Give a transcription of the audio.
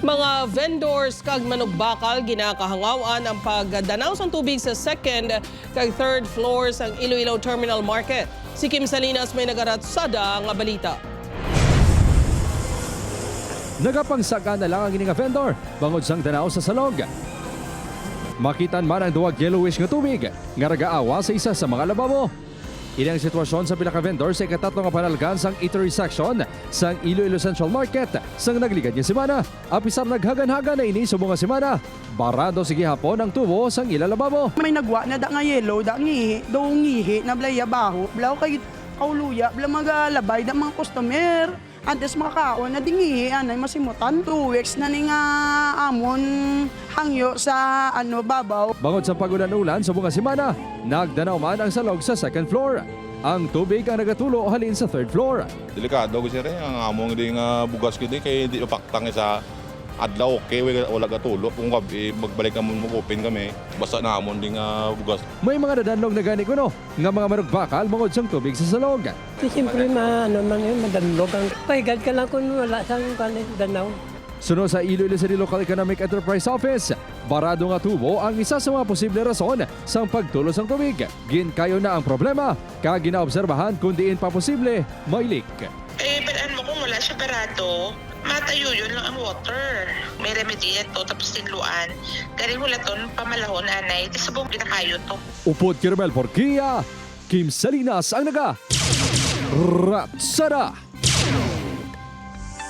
Mga vendors kag manugbakal ginakahangawan ang pagdanaw sang tubig sa second kag third floors ang Iloilo Terminal Market. Si Kim Salinas may nagaratsada nga balita. Nagapangsaka na lang ang ini nga vendor bangod sang danaw sa salog. Makitan man ang duwag yellowish nga tubig nga ragaawa sa isa sa mga lababo. Ini ang sitwasyon sa pila ka vendor sa ikatatlo nga panalgan sang eatery section sang Iloilo Central Market sang nagligad nga semana. Apisar naghagan-hagan na ini sa nga semana. Barado sige hapon ang tubo sang ila lababo. May nagwa na da nga yellow, da ngihi, do ngihi na blaya baho, blaw kay kauluya, bla magalabay da mga customer. Antes makakaon na dingihi anay masimutan. 2 weeks na ni nga amon hangyo sa ano babaw. Bangod sa pagulan-ulan sa bunga semana, nagdanaw man ang salog sa second floor. Ang tubig ang nagatulo halin sa third floor. Delikado ko sir eh. Ang among di nga bugas gid eh, kay di paktang sa adlaw okay wala gatulo kung gabi magbalik kami, mag-open kami, basta na amon di nga bugas. May mga nadanlog na gani kuno nga mga manugbakal bangod sang tubig sa salog. Siyempre, maano man yun, madalog ang pahigad ka lang kung wala sa danaw. Sunod sa Iloilo City Local Economic Enterprise Office, barado nga tubo ang isa sa mga posible rason sang pagtulo sang tubig. Ginkayo na ang problema, kag ginaobserbahan kung diin pa posible may leak. Eh, balaan mo kung wala siya barado, matayo yun lang ang water. May remedy to, tapos tinluan. Galing wala ton, pamalahon, anay. Di subong ginakayo to. Upod Kirmel Porquia, Kim Salinas ang naga. Ratsada!